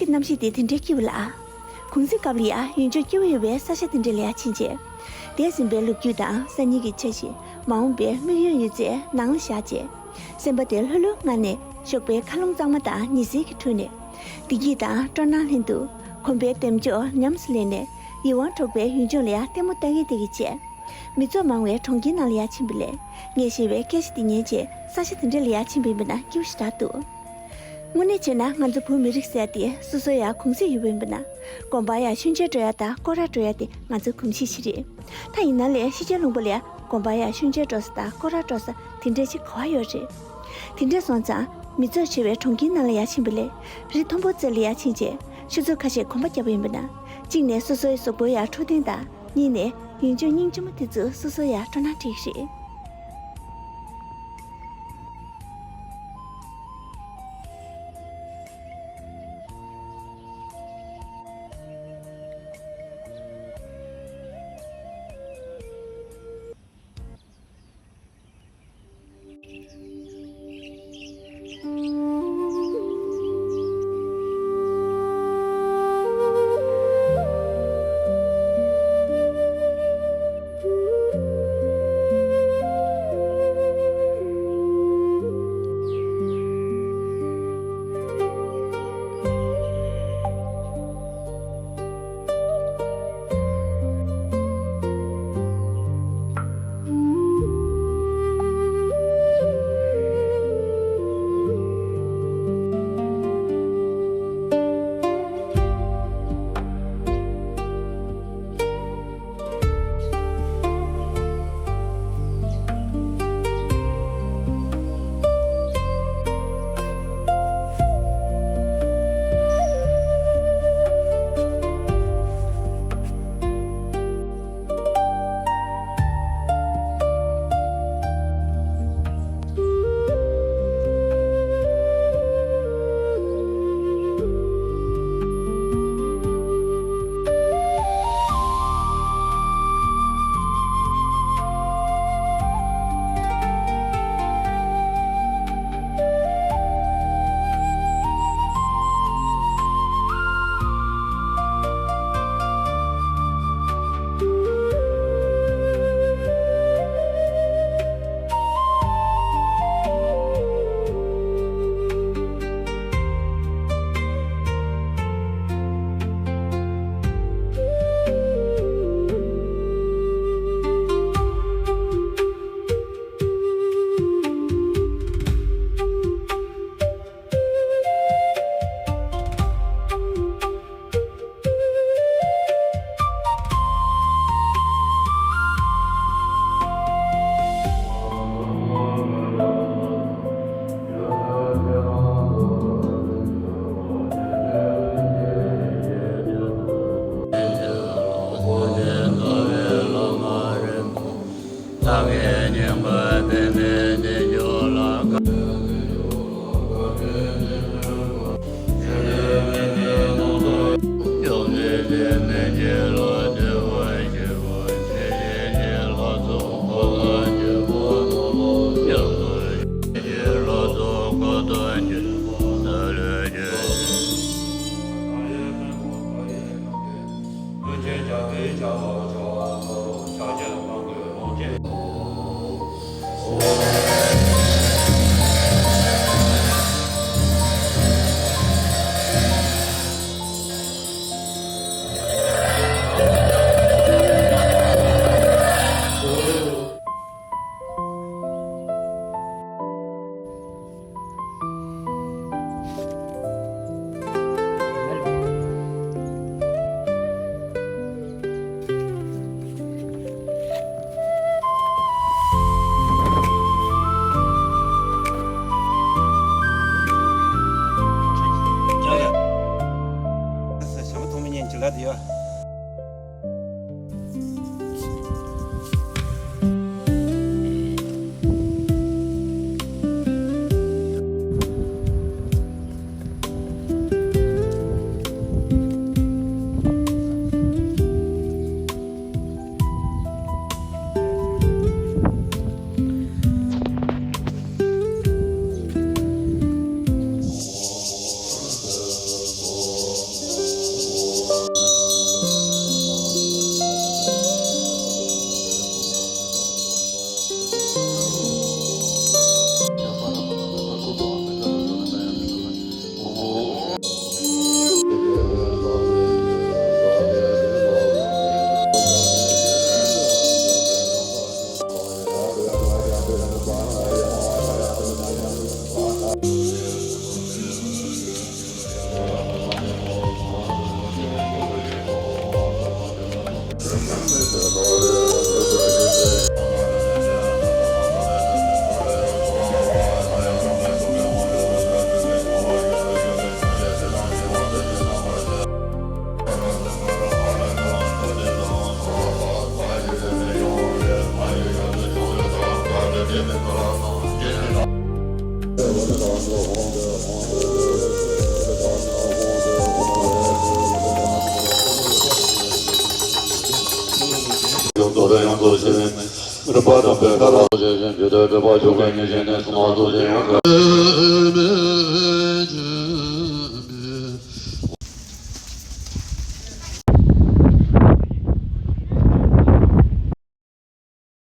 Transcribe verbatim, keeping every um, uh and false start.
གནམ་གཤིས་དེ་དེ་འདྲའི་སྐྱིད་པོ་ལ། གུང་གསེང་སྐབས་ལ་ཡང་ཡུལ་ལྗོངས་སྐྱིད་པོ་ཡོད་པའི་ས་ཆ་དེ་འདྲ་ལ་ཡང་ཕྱིན་རྗེས། འདས་ཟིན་པའི་ལོ་རྒྱུས་དང་སང་ཉིན་གྱི་འཆར་གཞི། མ་འོངས་པའི་དམིགས་ཡུལ་ཡོད་ཚད་ནང་ལ་བཞག་རྗེས། སེམས་པ་དེ་ལྷོད་ལྷོད་ངང་ནས་ཞོགས་པའི་མཁའ་རླུང་གཙང་མ་དང་ཉི་ཟེར་གྱི་ཁྲོད་ནས། བདེ་སྐྱིད་དང་སྤྲོ་སྣང་ལྷན་དུ། གོམ་པའི་འདེམས་འཇོག་ཉམས་སུ་ལེན་ནས། ཡིད་དབང་འཕྲོག་པའི་ཡུལ་ལྗོངས་ལ་ཡང་ལྟད་མོ་ལྟ་གིན་བསྡད་ཀྱི་བྱས། མི་ཚོགས་མང་བའི་གྲོང་ཁྱེར་ནང་ལ་ཡང་ཕྱིན་པ་ལས། ངས་ཞེས་པའི་སྐད་ཆ་དེ་ཉན་རྗེས། ས་ཆ་དེ་འདྲ་ལ་ཡང་ཕྱིན་པ་ཡིན་པ་ན་སྐྱིད་པོ་ཞེ་དྲག་འདུག་དངོས་གནས་བྱས་ན་ང་ཚོ་བོད་མི་རིགས་ཟེར་ཡ་དེ་སོ་སོ་ཡ་གུང་གསེང་ཡོད་པ་ཡིན་པ་ན། དགོན་པར་ཡ་ཤུལ་མཇལ་འགྲོ་ཡ་དང་སྐོར་ར་འགྲོ་ཡ་དེ་ང་ཚོའི་གོམས་གཤིས་ཤིག་རེད། ད་ཡིན་ན་ལས་ཕྱི་རྒྱལ་ལུང་པ་ལ་ཡ་དགོན་པར་ཡ་ཤུལ་མཇལ་འགྲོ་ས་དང་སྐོར་ར་འགྲོ་ས་དེ་འདྲ་ཞིག་ག་བ་ཡོད་རེད། དེ་འདྲ་སོང་ཙང་མི་ཚོགས་ཆེ་བའི་གྲོང་ཁྱེར་ནང་ལ་ཡ་ཕྱིན་པ་ལས། རི་མཐོན་པོ་རྩེ་ལ་ཡ་ཕྱིན་རྗེས་ཆུ་ཚོད་ཁ་ཤས་གོམ་པ་བརྒྱབ་པ་ཡིན་པ་ན། གཅིག་ནས་སོ་སོའི་གཟུགས་པོ་ཡ་འཕྲོད་བསྟེན་དང་། གཉིས་ནས་ཡུལ་ལྗོངས་སྙིང་རྗེ་མོ་དེ་ཚོ་སོ་སོ་ཡ་སྤྲོ་སྣང་སྤྲད་ཀྱི་རེད།